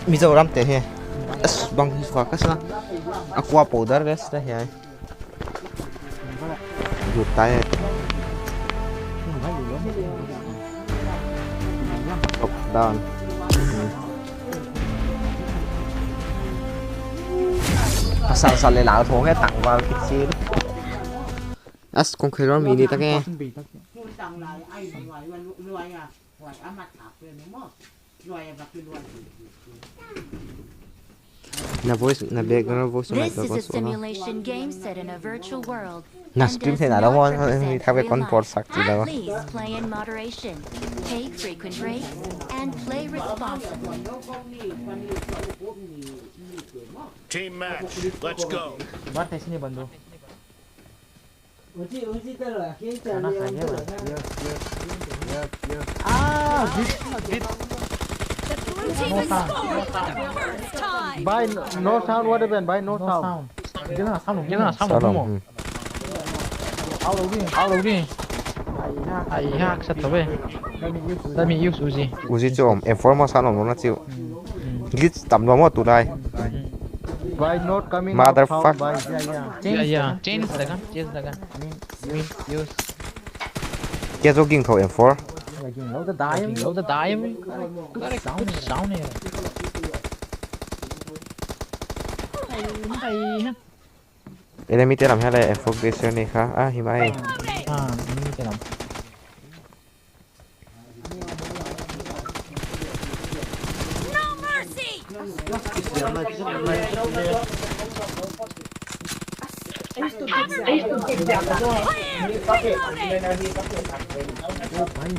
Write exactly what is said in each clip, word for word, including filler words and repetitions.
Mizoram te hi. As bang hi fa ka sa. Aqua powder rest ta hi ai. Lut tai. Top down. Pasal sal le lau thong e tang val kit sin. As kong khelor mi ni tak e. Na voice, na background voice. This is a simulation game set in a virtual world. Na stream theihna lam a, mi thak ve kon por sak chi lam a. Please play in moderation, take frequent breaks, and play responsibly. Team match, let's go. Bar thei sini bandu. Ana kha ye ba. Yes, yes. Yes, yes. Ah, bit, bit. The blue team has scored for the first time. Bai, no sound, what happened? Bai, no sound. Kena sound, kena sound. Sound, hmm. Au lo ding, au lo ding. Ai ha, sat to be. Let me use Uzi. Uzi chu om, M four ma sa nom na chiu. Glitch tam lo mo tu lai. Bai, not coming out. Motherfuck. Bai, yeah, yeah. Change, yeah, yeah. Change the gun, change the gun. Min, min, use. Kia zo ging thou M four. Ging lo ta dai. Ging lo ta dai. Good sound, good sound. Ai, ai. Enemy te lam hiai leh M four Glacier nei kha. Ah, hi mai. Ah, enemy te lam. No mercy! Cover me!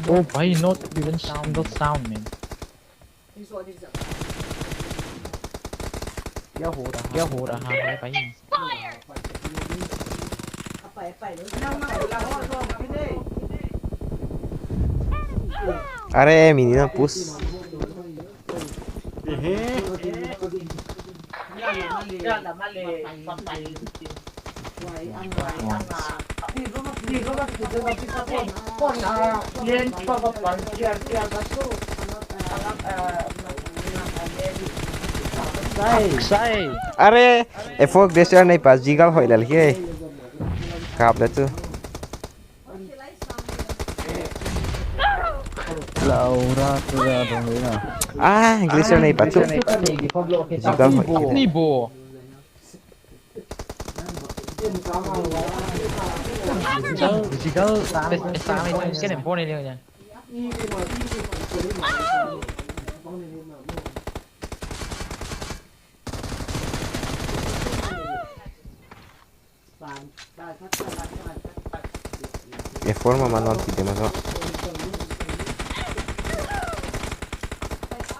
Oh, bhai, not even single sound, man. क्या हो रहा, क्या हो रहा है भाई? अरे, मिनी ना push. Sai. Are, M four Glacier nei pa, Deagle hoih lel hi. Kap le chu. Laura, tu ya dong le na. Ah, Glacier nei pa chu. Deagle hoih. Ni bo. Deagle, Deagle, pe, pe sa mai, ken em phone ni le ya. M four ma man wan ti de ma so.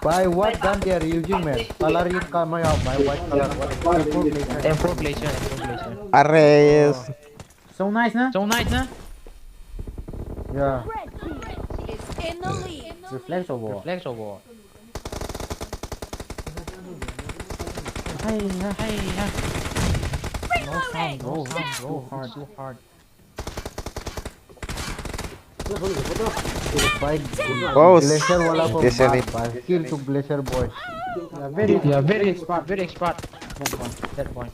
Bhai, what gun they are using, man? Color is coming out, bhai, white color. What? M four Glacier. M four Glacier, M four Glacier. Are. So nice, na? So nice, na? Yeah. Red team is in the lead. Reflex over. Reflex over. Hey, yeah, hey, yeah. No sound, no sound, bro. Too hard, too hard. Bhai, oh, Glacier wala ko Glacier मार, bhai. Kill to Glacier boy. Yeah, very, yeah, very expert, very expert. That point, that point.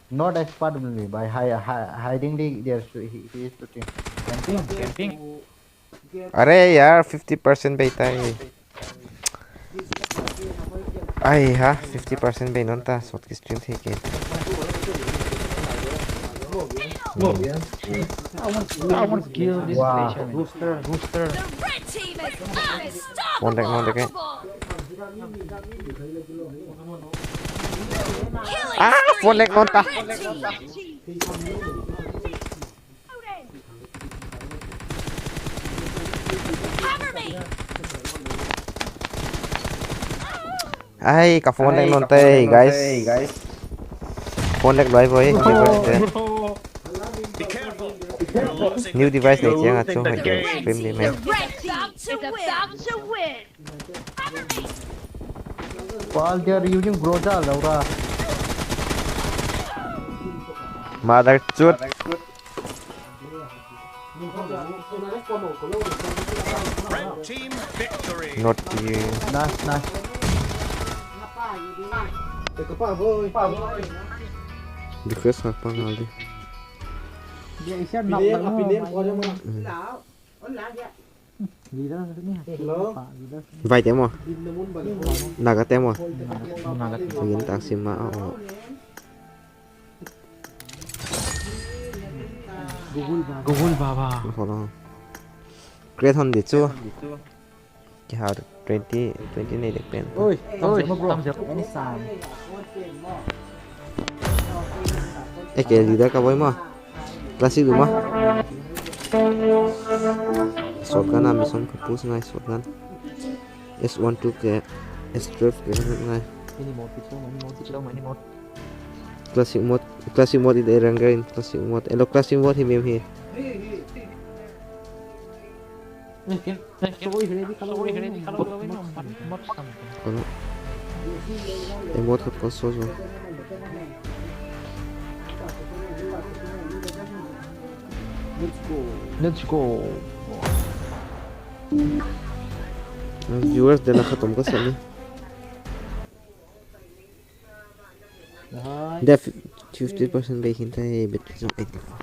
Not expert only, bhai. Hi-, hi-, hiding the, there, so he, he is shooting. Camping, camping. अरे यार, fifty percent बेचता है। Ai ha, fifty percent बेचना था, short की stream थी के। I want, I want to kill this Glacier, man. Booster, booster. The red team is unstoppable. One deck, one deck. Killing spree. Ah, phone lag non ta. Red team. Ai, ka phone lag non te, guys. Phone lag loi boy. New device nei chiang a chu hai ke stream di mai. While they are using Groza, Laura. Mother chut. Team victory. Not here. Nice, nice. Request hak pang ngal di. Dia isi nak. Pilih, pilih, pilih. Hmm. Leader ni. Hello. Leader. Vai te maw. Naga te maw. Naga. Ngin tak sim ma, oh. Google Baba. Google Baba. Hold on. Create hon di chu. Ki har twenty, twenty nei dek pen. Oi, oi, tam jep, tam jep. Any sound. Eke leader ka boi maw. Classic du maw. Shotgun a mission ka push ngai shotgun. S one two ke, S twelve ke ngai. Any more, any more, any more. Classic mode, classic mode in the Erangel in classic mode. Hello, classic mode hi mem hi. Kono. E mode khat kon so so. Let's go. Viewers, dena khatom ka sa ni. Def fifty percent back in time, but it's not eighty-four.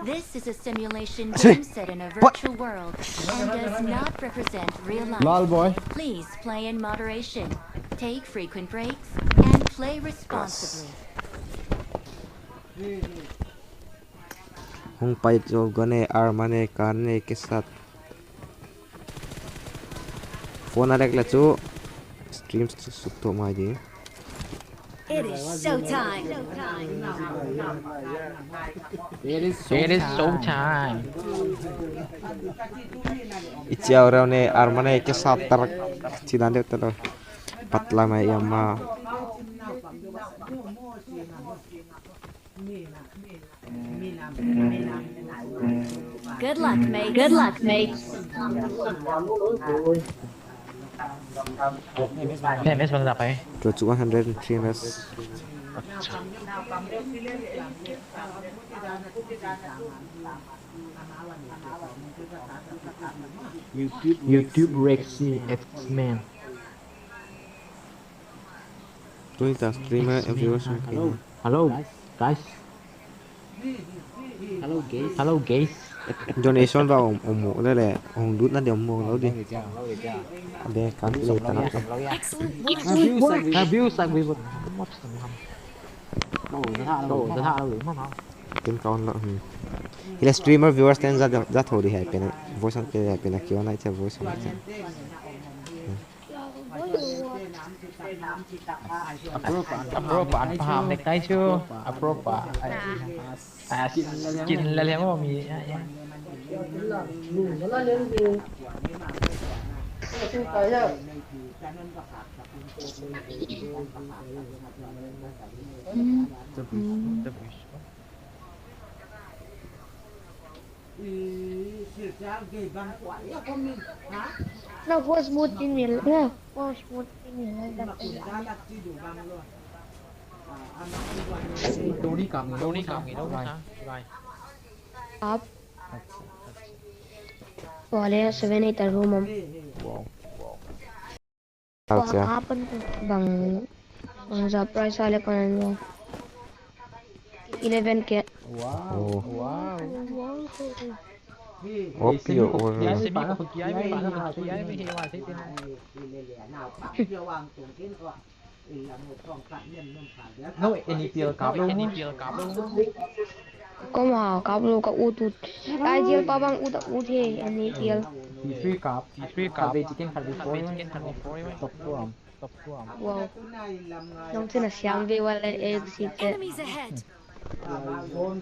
This is a simulation game set in a virtual world and does not represent real life. Lol boy. Please play in moderation. Take frequent breaks and play responsibly. Hong pai jo gane armane karne ke saath. Phone a rek le chu stream suk to mai di. It is showtime. It is showtime. I chiau rau ne armane ke saath tar chidan de talo. Patla mai yama. Good luck, mate. Good luck, mate. T M S bang dah pai? Two to one hundred and three M S. YouTube Rexy X-Men. Tuni tak streamer and viewers. Hello, hello, guys. Hello, guys. Hello, guys. Donation ba om, om mo le le, hong lut na di om mo lo di. Abe, kan le ta na. Excellent work. Ka view sak bi bot. Mo sa mo ham. Lo, da tha lo, da tha lo, mo ham. Kin count lo. Hmm. Ila streamer viewers ten za, za thodi hai pen. Voice on ke hai pen, kiwa nai cha voice on. Apro pa, apro pa, an pa ham dek kai chu. Apro pa. Ah, skin la leng o mi. Na ko smooth tin mil, na ko smooth tin mil, na. Tuni kam ni, tuni kam ni, tuni kam ni. Up. Wale seven eight a room am. Wow. Wow. Acha. Apan bang, bang surprise wale kon bang. Eleven K. Wow. Oh. Wow. Wow. Opio. No, N P L kap lou. Koma kap lou ka ut ut. Kai jil pa bang ut ut he N P L. T three kap. T three kap. Khat ve chicken, khat ve four. Top two am. Top two am. Wow. Nong china siang ve wale A F C te. Enemies ahead. Team,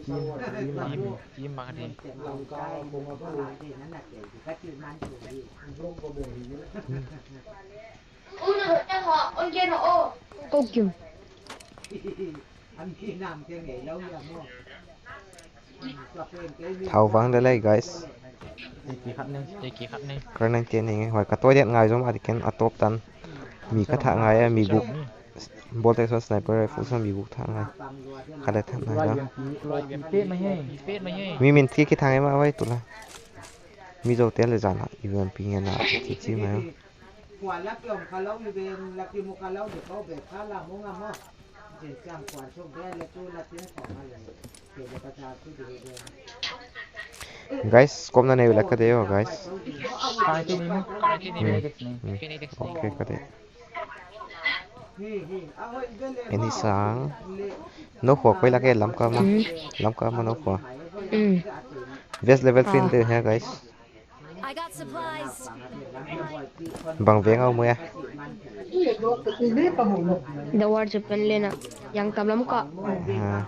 team, team ma di. Ko kim. Thau vang de lei, guys. Teki khat nei. Teki khat nei. Kar nang te nei, huai ka toilet ngai zom a di ken a top tan. Mi ka thah ngai a, mi guk. Boltex one sniper rifle sam bi guk thang lai. Khat le thang lai la. Mi min thi ki thang ema wai tu la. Mi zo tel le zan la. U M P ngen na. Chi chi mai. Guys, kom na nei la ka de yo, guys. Hmm. Hmm. Okay, ka de. Any sang. No khua koi la ke Lamka ma. Hmm. Lamka ma no khua. Hmm. West level fin de here, guys. I got supplies. Bang veng a um e. The war Japan lena. Yang tam lam ka. Ha.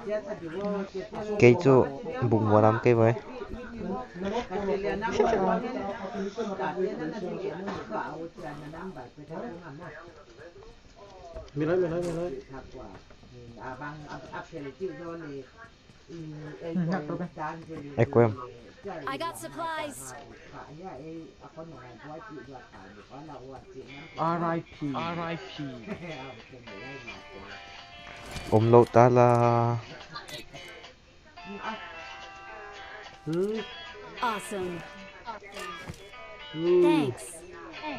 Kei chu bung wa lam kei mai. Milai, milai, milai. Ai, kuem. I got supplies. R I P. R I P. Om lo ta la. Hmm. Awesome. Hmm. Thanks.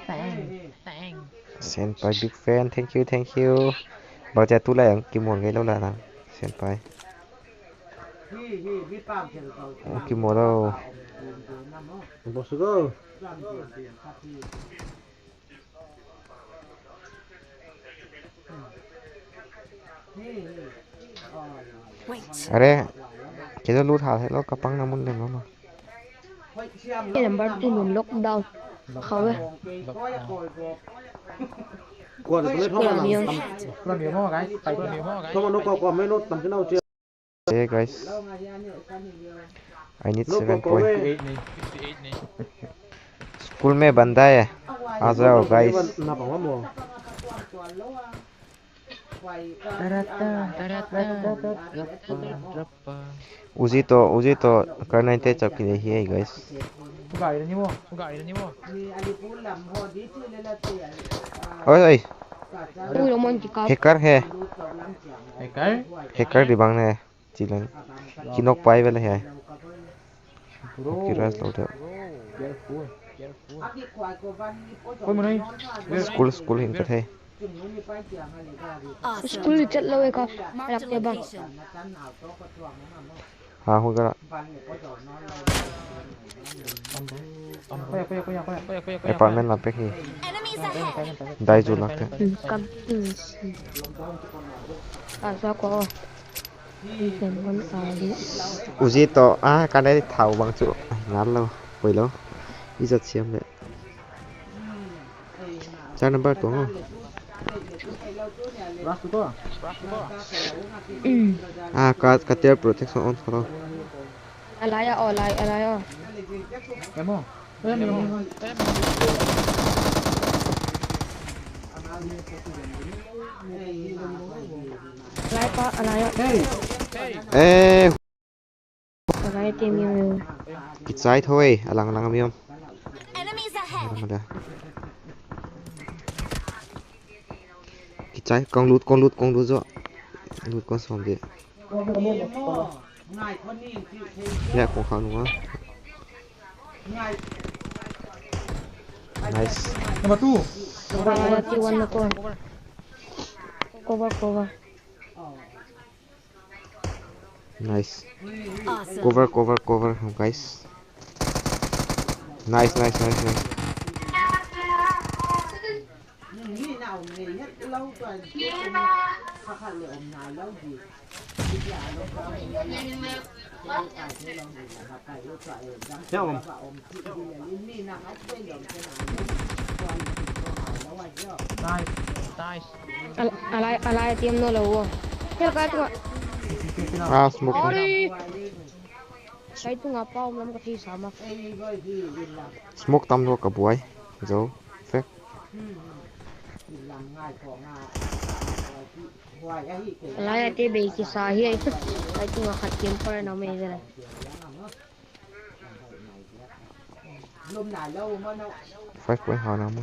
Thanks. Senpai big fan, thank you, thank you. Bang cha tu la yang ki mon ngai lo la nang. Senpai. Oh, ki mon lo. Boss go. Wait. Are, kena lut hal helo, ka pang na mun lem lo. Ke number two nun lockdown. Khau e. Kuan tu le thoma na. Ram yo. Ram yo mo, guys. Pai ram yo mo, guys. Thoma no ko ko me no tam tin au che. Hey guys, I need seven point. School में बंदा है, आ जाओ guys. Uzi to, Uzi to, kar nine te chap kine hi, guys. Oi, oi. Ui, lo mon ki ka. Hacker hai. Hacker? Hacker di bang ne. Chilang. Kinok pai vele hai. Ki ras lo de. School, school hin ka thei. School chat lo e ka. Rak te bang. Ha, hu ka. Apartment la pek hi. Dai zu lak te. Hmm, kam, hmm. Ah, sa ko. Ken kon sa di. Uzi to, ah, ka nai thau bang chu. Ai, ngal lo, koi lo. I zat siam le. Char number two. Mm. Ah, ka, ka tear protection on koro. Alaya, oh, alaya, alaya. Emo. Alaya pa, alaya. Eh. Alaya team yo. Kichai thoi, alang lang miom. Enemies ahead. Kichai, kong lut, kong lut, kong lut zo. Lut kong som di. Ya, kong kha nua. Nice. Number two. Alaya team one na ko. Cover, cover. Nice. Awesome. Cover, cover, cover, guys. Nice, nice, nice, nice. Ya, om. Nice, nice. Al-, alaya, alaya team no lo wo. Hel ka tunga. Ah, smoke. Sorry. Kai tunga pau lam ka thi sama. Smoke tam lo ka buai. Zo. Fek. Alaya te bei kisa hi. Kai tunga khat team por na me zela. Five point hana mo.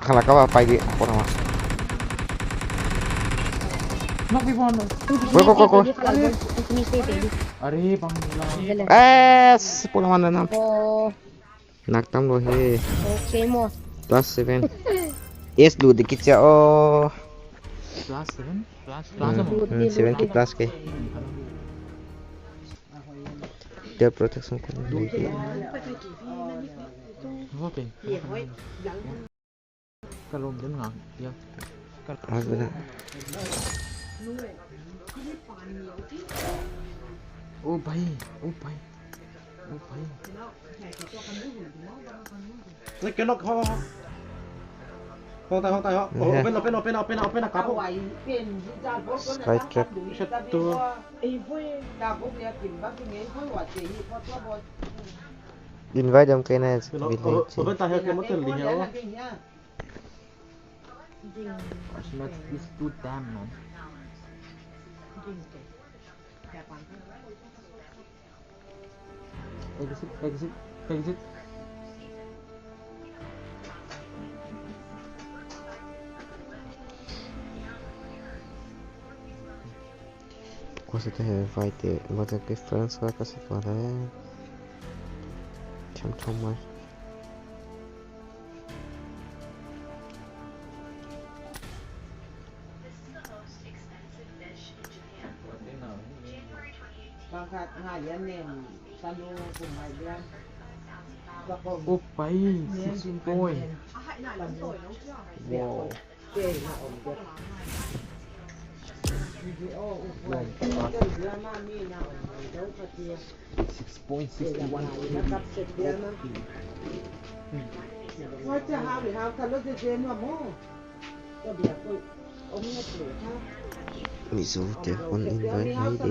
Khala ka ba pai di, apa nama? Knock di bawm. Go, go, go, go. Are, bang lang. Eh, sepuluh mana nam. Oh. Nak tam lo he. Okay mo. Plus seven. Yes, lu dikit ya, oh. Plus seven? Plus, plus Hmm, mo. hmm, seven ki plus ke. Dia protection ko ni. Okay. Ka lawm den ngang, ya. Ka Ah, guna. Oh, bhai, oh, bhai. Oh, bhai. Oi, kenok ho. Hong tai, hong tai ho. Oh, Yeah. open, open, open, open, open, kapo. Sky trap. Shot tu. Invite them, kena Kenok, village. oh, open tai ho, ke motel di ho. Let's is too damn, man. Exit, exit, exit. Kua sa te he fight te, what a difference, kua ka sa kua te. Cham cham mai. Oh, pai, six point. Wow. Wow. Six point six one. Mizo te kon invite mai di.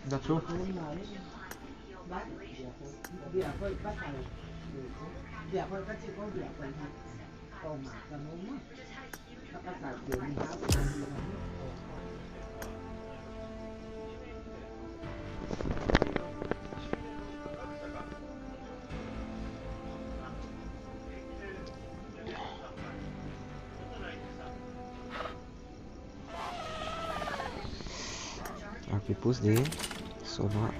That's true. Aku push di. Soma.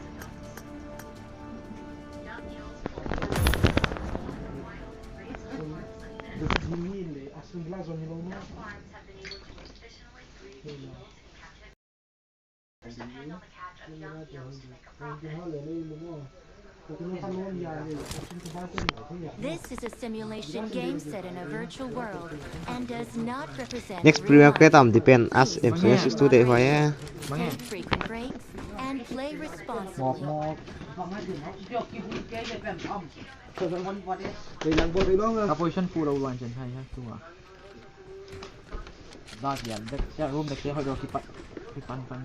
This is a simulation game set in a virtual world and does not represent Next real premium life. Create am depend as Please influence use student huai eh. Take frequent breaks and play responsibly. Mok, mok. Ka position full of one chen hai ha tua. Dak ya, dak ya, room dak ya, hoi do kipan, kipan pan.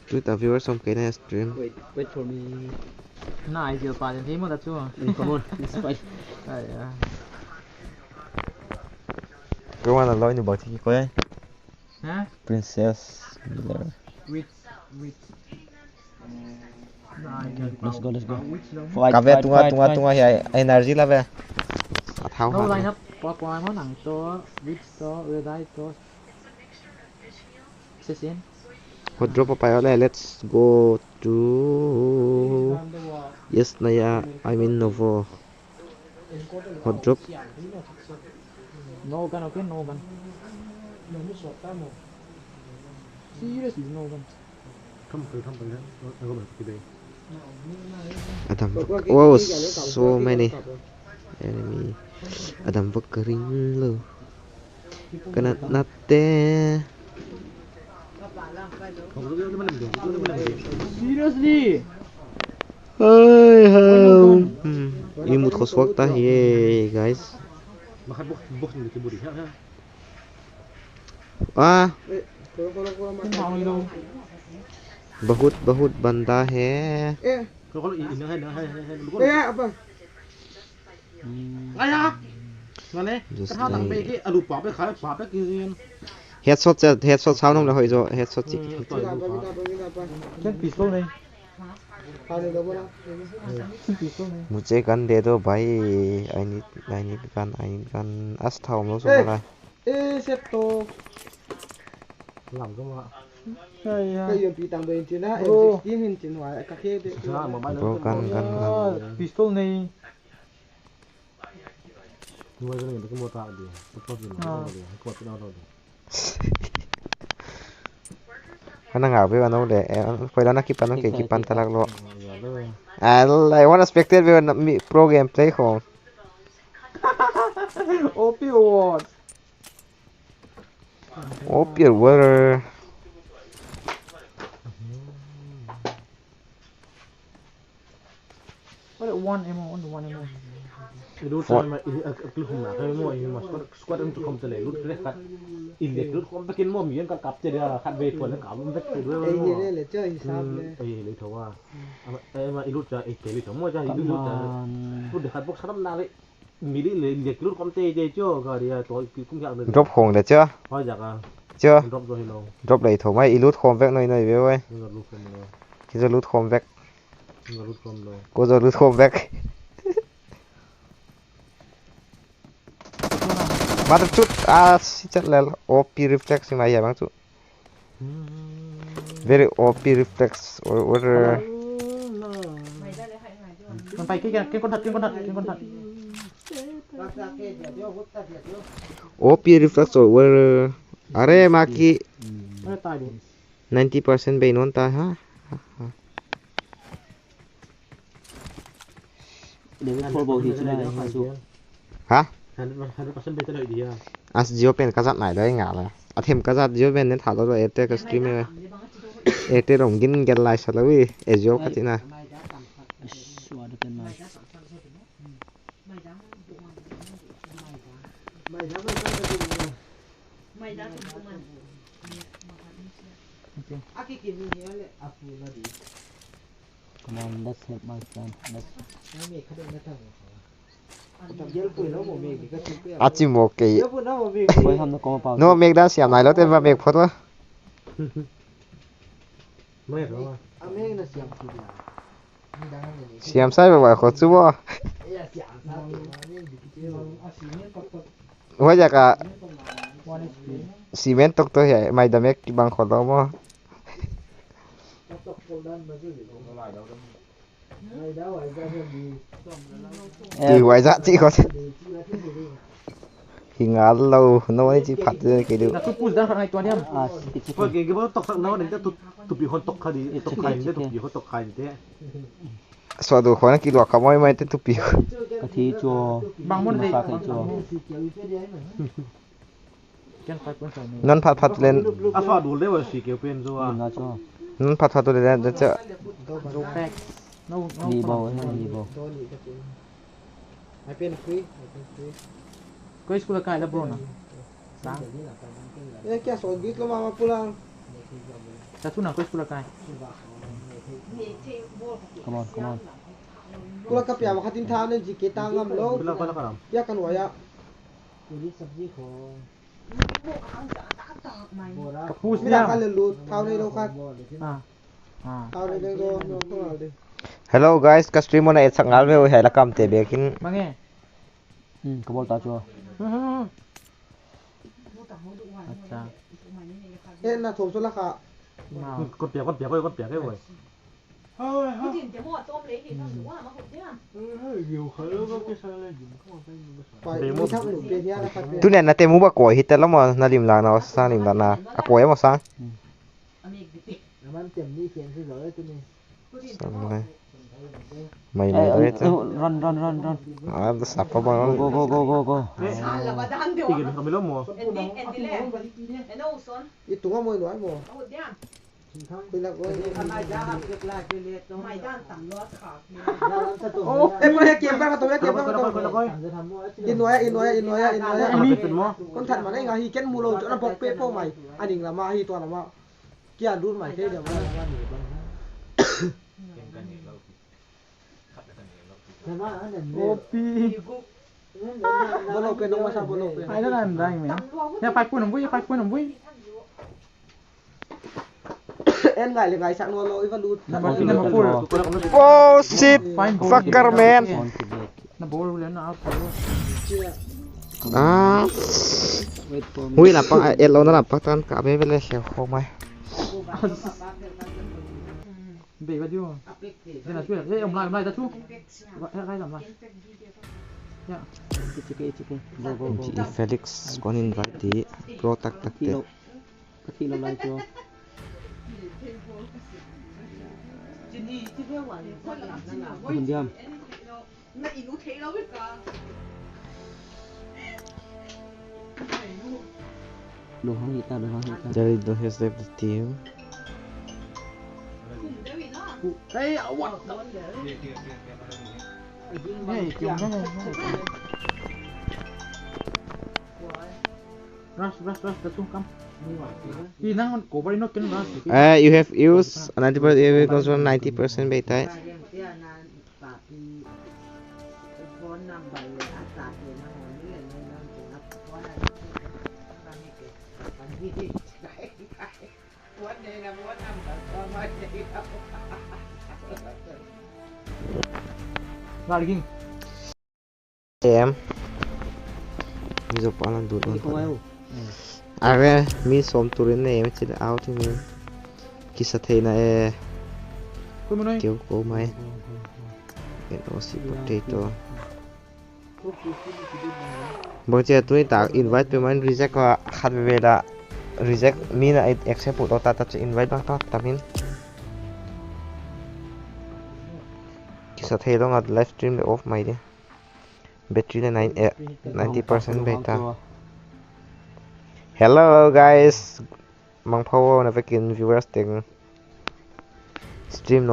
Twitter viewers som kena stream. Wait, wait for me. Na, I feel bad, and he mo that too. Mm, come on, it's fine. Ah, yeah. Kau mana lawan ni bak tiki kau eh? Huh? Princess Miller. Witch, witch. Let's go, let's go. Fight, Ka ve fight, tunga, fight, tunga, fight. Tunga hiai energy la ve. A thau No ha. Line up, pua pua mo nang to, witch to, red eye to. Sesin. Hot drop a pai ole, let's go to. Yes, Naya, I mean Novo. Hot drop. No gun, okay, no gun. Seriously, no gun. Adam, oh, so many enemy. Adam vak ka ring lou. Kana nate. Seriously? Hai, hai. Hmm. Ini mut khoswak ta hi, guys. Ah. बहुत बहुत बंदा है। ए, ए, अब। Just like headshot से, headshot sound हम ना हो जो, headshot से। Kan pistol नहीं। मुझे गन दे दो भाई। I need, I need gun, I need gun. As था हम लोग सब वाला। ए, सेट तो। Lam ko ma. Ai, ai. Ka yom pi tang do in chin a, M sixteen in chin wa, ka khe de. Sa, mobile. Bro, gun, gun, gun. Ah, pistol nei. Mobile ko ni ko mo ta di. Ko to di. Ah. Ko to di. Kana nga be wano de. Eh, ko ila na kipan ke kipan talak lo. Ah, ya lo. Al, I wanna spectate be na mi pro gameplay ko. O P Awards. Open water. What a one ammo, only one ammo. I lut sa ma, i, a, a, kluk na, kau mo, i ma squad, squad em tu kom tele, lut kre khat. I lek lut kom pekin mo, mi yang kap tele, khat be tuan kap mo, bek tu mo. Eh, ye le, le, cha hisab le. Hmm, eh, le thawa. Ama, eh, ma i lut sa, eh, ke le thawa, mo cha, i lut sa. Lut de khat box haram na le. Mi di le, le lut kom te, te cho, ka dia to, ki kum yak le. Drop khong de cho. Hoi jak a. Cho. Drop zo hi lo. Drop lei tho mai, i lut khom vek noi noi ve wai. Ni lut khom lo. Ki zo lut khom vek. Ni lut khom lo. Ko zo lut khom vek. Mother chut, ah, si chat lel. O P reflex mai ya bang chu. Very O P reflex or, or, uh, Kon pai ke, ke, ke kon that, ke kon that, ke kon that. O P reflex or, or, uh, are maki. Are tai di. Ninety percent bei non ta ha. Level four bou hi chila, ha, chu. Ha? Hundred, hundred percent better idea. As Jio pen ka zat nai dai nga la. A them ka zat Jio pen nen tha lo lo Airtel ka stream e. Airtel ong gin gel lai sa lo wi. E Jio ka tina. Suwa da pen mai. Okay. Come on, let's help my friend. Let's. Achi mo kei. Koi ham na kong pau. No, mek da siam nai lo te ba mek phot lo. Siam sai ba ba khot chu bo. Huai jak a cement tok tok hiai, mai da mek bang khol lo mo. Ti huai za chi khol. Hi ngal lo, no ni chi phat de ke du. Na tu push dan khat ngai tua diam. Ah, si, si, si. Koi ke ke bo tok sak no ni tu, tupi hon tok kha di, tok khai ni, tupi hon tok khai ni te. Suah du khong ki luak kha maimai te tupi. Ka thi chu. Bang mun sa thei chu. Ken five point five ni. Non phat phat len. A suah du le wa si ke pen chu a. Lim na chu. Non phat phat len chu. Ni bo, ni bo. Ai pen free, ai pen free. Koi school kai la bro na? Sang. Eh, kya so git lo mama pulang. Sa tu na koi school kai. Come on, come on. Pulang ka pia ma khatin tha ne ji ke ta ngam lo. Pulang, pulang, pulang. Pia kan waya. Ka push dia. Mira ka le lut, thau nei lo khat. Ah. Ah. Thau nei lo, no, no, no, no. Hello guys, ka stream on a et sak ngal ve, hiai la kam te bekin. Mange. Hmm, ka bol ta chu. Hmm, hmm, hmm. Acha. Eh, na thom chu la kha. Ma. Kon pia, kon pia, kon pia, kon pia. Tuni'n na te mu ba koi hita lo maw, na lim la na, sang lim la na. A koi maw sang. Sang mai. Mai mai. Run, run, run, run. Ah, sapa ba. Go, go, go, go, go. Itu nga mo ino ai mo. Koi lak loi. Eh, mo he kem ba ka to he kem ba ka to. Ino ai, ino ai, ino ai, ino ai. Kon that ma nei nga hi ken mu lo chu na bok pe po mai. Aning la ma hi to la ma. Kia dur mai thei dia ma. Opi. Bolo pe nong masa bolo pe. Ai dah kan dai men. Ya five point bui, ya five point bui. En ngai le ngai sak no lo iva lut. Number three, number four. Oh shit. Fine ball. Fucker man. Na ball le na out ball. Ah. Hui la pang, eh, lo na la pang tan ka be be le se ho mai. Be ba diu. Dena sui. Eh, om lai, om lai ta chu. Ba, eh, kai lam lai. Ya. It's okay, it's okay. Go, go, go. Felix kon invite di. Pro tak tak te. Ka thih lo lai chu. Hun diam. Lo hang hita, lo hang hita. Daryl has left the team. Hey, what the? Hey, kill him, hey, hey. Rush, rush, rush, the two come. He nang on cover, no can rush. Uh, you have used ninety percent, you have used ninety percent beta. Lagi. Em. Mi zo pa lan dut on. Are, mi som turin ne em chil out ni. Kisa theina e. Keu ko mai. N O C potato. Bang chia tuni tak invite pe main reject a khat ve ve da. Reject mi na accept ut ta ta che invite bang ta ta min. Kisa thei dong a live stream le off mai di. Battery le nine, eh, ninety percent beta. Hello guys. Mangpha o na vekin viewers teng. Stream no